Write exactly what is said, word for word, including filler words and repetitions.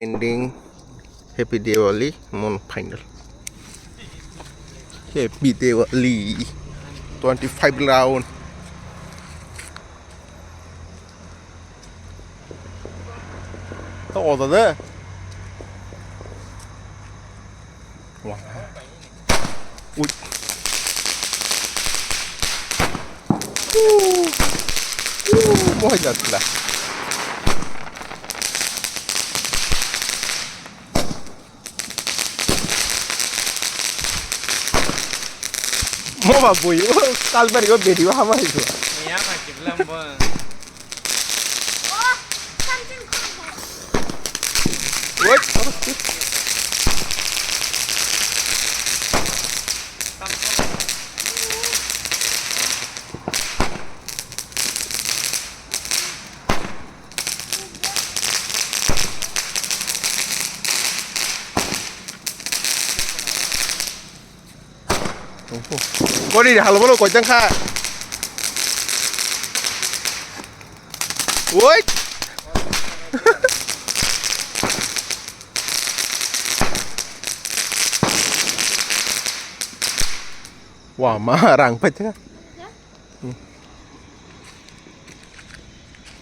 Ending. Happy Diwali, mon final. Happy Diwali. Twenty-five round. To oda de. Wah. Ui. Uh. Uh, mohai jat sila. Mo ba bui, o kalbari o beri o hama hijo. Ya, pakai bilang, Bang. Woi. Kori hal bolo koi tang kha. Woi. Wah, ma rang pai tha.